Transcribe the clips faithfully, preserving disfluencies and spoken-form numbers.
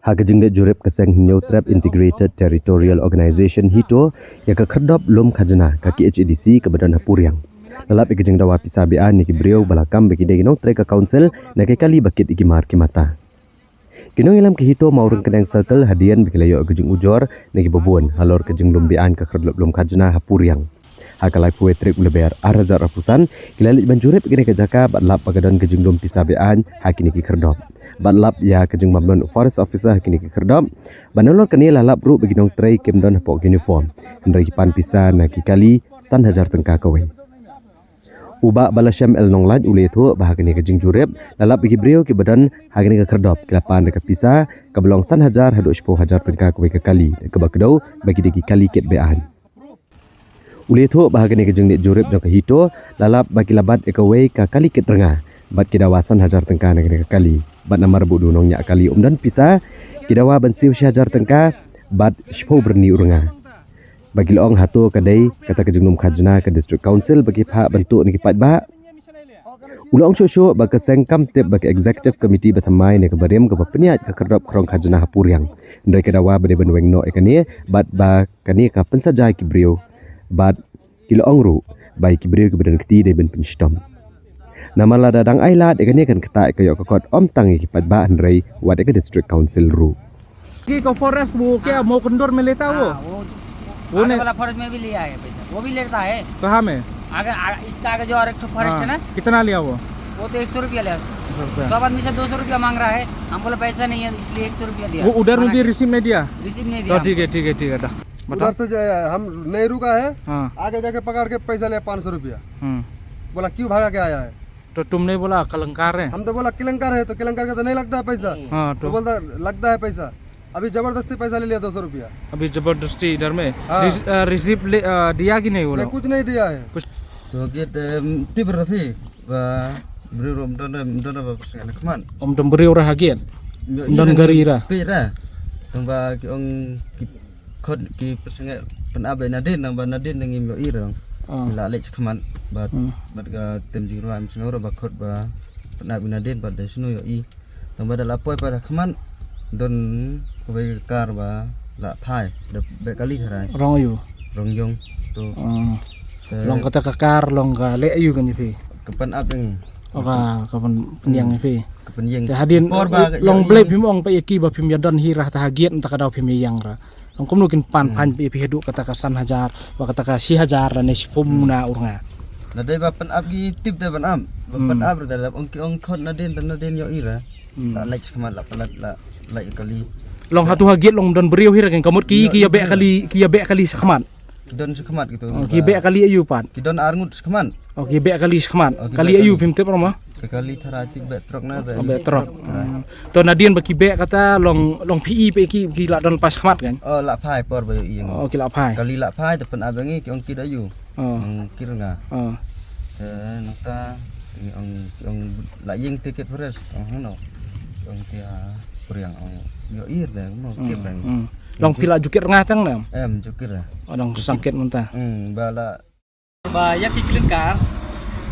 Ha ka jingleit jurip ka seng Hynñiewtrep Integrated Territorial Organization HITO ïa ka khyrdop lum khajna ka K H A D C kaba don ha Puriang, la lap ïa ka jingdawa pisa beaiñ na ki briew ba la kam ba ki dei ki nongtrei ka council na ki kali ba kit ïa ki mar ki mata. Ki nongïalam ka HITO Mawryngkneng Circle hadien ba ki la ïoh ka jingujor na kiba bun halor ka jinglum beaiñ ka khyrdop lum khajna ha Puriang. Ha ka laiphew tarik u Lber ar hajar arphew san ki la leit ban jurip ïa kane ka jaka bad lap ba ka don ka jinglum pisa beaiñ ha kine ki khyrdop. Bad lap ïa ka jingbym don u forest officer ha kine ki khyrdop. Bad nalor kane la lap ruh ba ki nongtrei kim don hapoh ka uniform, hynrei ki pan pisa na ki kali san hajar tyngka kawei. U Bah Balashem L Nonglait u la ïathuh ba ha kane ka jingjurip la lap ba ki briew kiba don ha kane ka khyrdop ki la pan da ka pisa kaba long san hajar haduh shiphew hajar tyngka kawei ka kali, kaba kdew ba ki dei ki kali kit beaiñ. U la ïathuh ba ha kane ka jingleit jurip jong ka HITO la lap ba ki la bat ïa kawei ka kali kit rnga bad ki dawa san hajar tyngka na kane ka kali. Bad namar ba u nongñiah kali um don pisa, ki dawa ban siew shi hajar tyngka bad shiphew byrni u rnga. Ba ki la ong hato ka dei kata ka jinglum khajna ka District Council ba ki phah ban tuh na ki paidbah. U la ong shuh shuh ba ka seng kam tip ba ka Executive Committee ba thymmai ne kaba rim kaba pynïaid ka khyrdop khrong khajna ha Puriang, hynrei ka dawa ba dei ban weng noh ïa kane bad ba kane ka pynsaja ïa ki briew. Bad ki la ong ruh ba ïa ki briew kiba don kti dei ban pynshitom. Namar lada dang ai lad ïa kane kan ktah ïa ka ïoh ka kot ym tang ïa ki paidbah hynrei wat ïa ka District Council ruh. कि का फॉरेस्ट वो क्या मोकंदोर में लेता वो? हाँ, वो वो आगे नहीं। वाला फॉरेस्ट में भी लिया है पैसा, वो भी लेता है। कहाँ में? आगे आ, इसका आगे जो और एक ठो फॉरेस्ट है ना, हाँ, कितना लिया वो? वो तो एक सौ रुपया लिया। एक सौ रुपया। सब आदमी से दो सौ रुपया मांग रहा है, हम बोला पैसा नहीं है, इसलिए एक सौ रुपया दिया। वो उधर में भी रिसीव नहीं दिया? रिसीव नहीं दिया। तो ठीक है, ठीक है, ठीक है, दा। बताओ। उधर से जो है, हम नेहरू का है, हाँ। आगे जाके पकड़ के पैसा लिया पाँच सौ रुपया। हम्म। बोला क्यों भागा के आया है? तो तुमने बोला कलंकार है। हम तो बोला कलंकार है, तो कलंकार का तो नहीं लगता है पैसा। हाँ, तो तो बोलता लगता है पैसा। अभी जबरदस्ती पैसा ले लिया दो सौ रुपया। अभी जबरदस्ती इधर में हाँ। रिस-, अ, रिसीप्ट ले, अ, दिया कि नहीं वो नहीं, लोग? कुछ नहीं दिया है। कुछ तो gate, em, tip ra phi ba bri rom don rom don ba pus ngan khman. Om don bri ora hagian. Don gari ra. Pi ra. Tong ba ki ong ki khot ki pyrshang pynap ïa nadien, nang ba nadien nang im ïohi rong. Ah. La leit khmat bad, hmm, bad ka tem jingrwai, em, sngewbha ba khot ba Pynap ïa nadien pat da shano ïohi. Tang ba da la poi pat ha khmat don kawei ka kar ba la phai da beh kali harai. Rong aiu? Rong ïong. To. Oh. Te long kata ka kar, long ka leh aiu kane phi? Ka pynap ïa ngi. Oh, ka, ka pyn-, pynïeng ïa phi. Ka pynïeng. Te hadien long blei phim ong pat ïa ki ba phim ïa don hi ra ha ta ha gate, mynta ka daw phim ïeng ra. Long kumno kin pan phan ïa phi haduh kata ka san hajar, ba kata ka shi hajar lane shiphew muna ur nga. Na dei ba pynap ki tip te pynap. Ba pynap ra te lap ong ki ong khot nadien te nadien ïohi ra. La leit shakhmat la palat la leit kali. Long hato ha gate long don briew hi ra ken, ka mut ki, ki ïa beh kali, ki ïa beh kali shakhmat. Ki don shakhmat kito. Oh, ki beh kali aiu pat? Ki don ar ngut shakhmat. Oh, ki beh kali shakhmat. Oh, ki beh kali. Kali aiu phim tip ra ma? Ka kali tharai tip beh trok na beh. Oh, beh trok. Hmm. To nadien ba ki beh kata long, long phi i pat ki, ki la don pat shakhmat kan? Oh, la phai por ba ïohi ïa ngi. Oh, ki la phai. Kali la phai te pynap ïa ngi ki ong kit aiu. Oh. Ong kit nga. Oh. Te nangta ki ong, ki ong la ïeng te kit forest. Ong hangno. Ki ong te ha Puriang ong ïohi te mo kit lang. Hmm. Long phi la ju kit nga tang ne? Em, ju kit ra. Oh, dang sangkit mynta. Hmm, ba la Ba ïa ki klyngkar,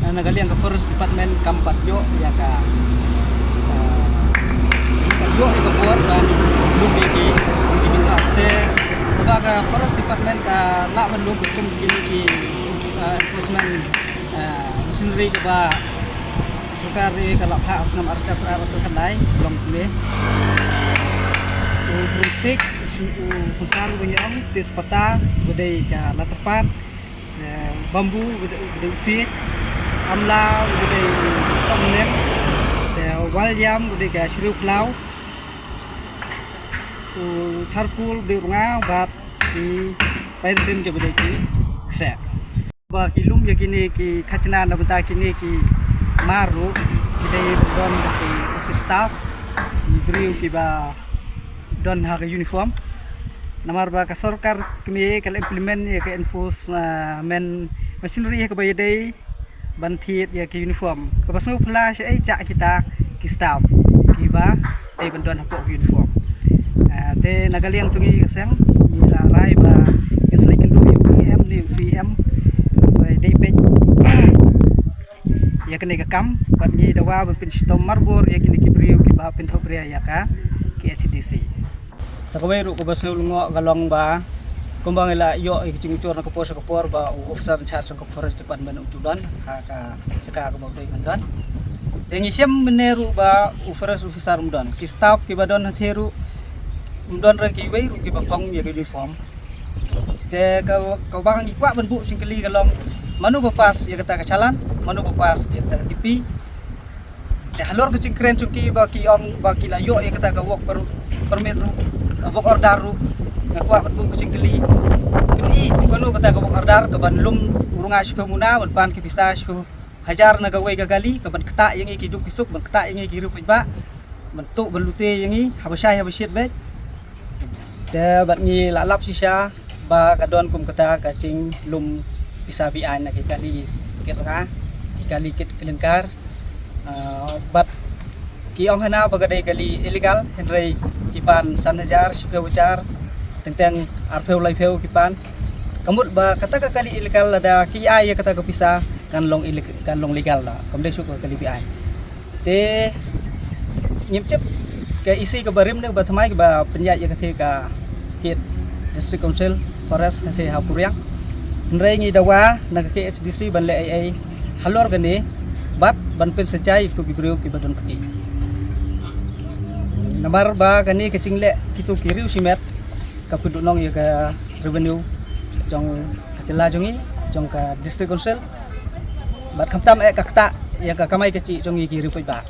na, na ka liang ka Forest Department kam pat ïoh ïa ka, ah, kam pat ïoh ïa ka bor ban lum ïa ki, ïa ki bynta, te kaba ka Forest Department ka lah ban lum kum kine ki, ah, enforcement, ah, machinery kaba ka sorkar ka la phah ha u snem ar hajar arphew lai, long kumne. U broomstick, u syn-, u synsar uba ngi ong, tejpata, uba dei ka ladder pan, te bamboo, uba dei, uba dei u siej, amla, uba dei u sohmynnin, te u walïam, uba dei ka shriew khlaw, u charcoal, uba dei u rnga, bad ki pairsien kiba dei ki kseh. Ba ki lum ïa kine ki khajna na bynta kine ki mar ruh, ki dei ban don da ki office staff, ki briew kiba don ha ka uniform. Namar ba ka sorkar kmie ka la implement ïa ka enforcement machinery ha kaba ïadei ban thied ïa ka uniform. Kaba sngewphylla shaei, jah kita ki staff kiba dei ban don hapoh ka uniform. Ah, te na ka liang jong ngi ka seng ngi la rai ba ngin sa leit kynduh ïa u E M ne u C E M ba dei peit ïa kane ka kam, bad ngi dawa ban pynshitom marwei ïa kine ki briew kiba pynthohbria ïa ka K H A D C. Sa kawei ruh kaba sngewlyngngoh ka long ba kumba ngi la ïoh ïa ka jingujor na ka por sha ka por ba u officer in charge jong ka Forest Department um ju don ha ka jaka kaba u dei ban don. Te ngi shem mynne ruh ba u forest officer um don, ki staff kiba don hatei ruh um don, re kiwei ruh kiba phong ïa ka uniform. Te ka, kaba ngi kwah ban buh jingkylli ka long, mano ba pass ïa kata ka challan, mano ba pass ïa kata ka T P. Te halor ka jingkren jong ki ba ki ong ba ki la ïoh ïa kata ka work per-, permit ruh, ka work order ruh, nga kwah ban buh ka jingkylli. Kin i kumno kata ka work order kaban lum u rnga shiphew muna, ban pan ki pisa shiphew hajar na kawei ka kali, kaban ktah ïa ngi ki duk ki suk, ban ktah ïa ngi ki riew paidbah, ban tuh ban lute ïa ngi haba shai haba shit beit. Te bad ngi la lap shisha ba ka don kum kata ka jinglum pisa beaiñ na ki kali kit rnga, ki kali kit klyngkar. Ah, bad ki ong hana ba ka dei kali illegal, hynrei ki pan san hajar, shiphew hajar, teng teng arphew laiphew ki pan. Ka mut ba kata ka kali illegal, lada ki ai ïa kata ka pisa kan long illeg-, kan long legal da, kam dei shuh ka kali beaiñ. Te ngim tip ka E C kaba rim ne kaba thymmai kaba pynïaid ïa katei ka, ka District Council Forest katei ha Puriang. Hynrei ngi dawa na ka K H A D C ban leh ei ei halor kane bad ban pynsajai ïa kito ki briew kiba don kti. Namar ba kane ka jingleh kito ki riew shimet ka pynduhnong ïa ka revenue jong ka jylla jong ngi, jong ka District Council. Bad khamtam eh ka ktah ïa ka kamai kajih jong ngi ki riew paidbah.